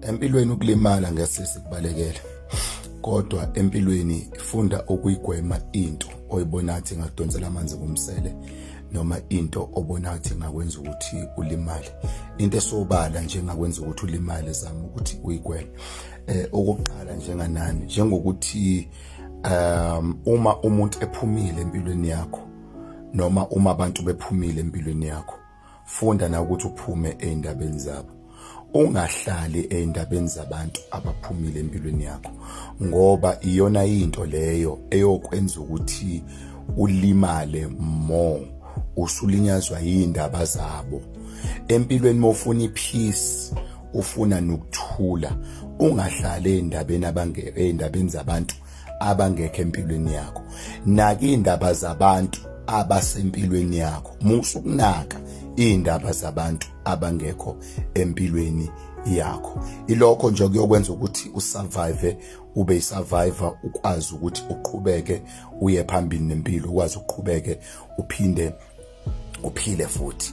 Empilweni ukulimala ngeke sikubalekele. Kodwa empilweni funda ukuyigwema into oyibona athi ingadonsela amanzi kumsele noma into obona athi ingakwenza ukuthi ulimale. Into esobala nje engakwenza ukuthi ulimale zama ukuthi uyigweme. Okokuqala njenganani njengokuthi uma umuntu ephumile empilweni yakho noma uma abantu bephumile empilweni yakho, funda na ukuthi uphume eindabeni zabo. Ungahlali eindabeni zabantu abaphumile empilweni yakho, ngoba iyona into leyo eyokwenza ukuthi ulimale more, usulinyazwa yindaba zabo. Empilweni mawufuna ipeace, ufuna nokuthula, ungahlali eindabeni zabantu abangekho empilweni yakho. Naka indaba zabantu abasempilweni yakho, musukunaka indaba zabantu abangekho empilweni yakho. Ilokho nje kuyokwenza ukuthi usurvive, ube survivor, ukwazi ukuthi uqhubeke uye phambili nempilo, ukwazi uqhubeke uphinde uphile futhi.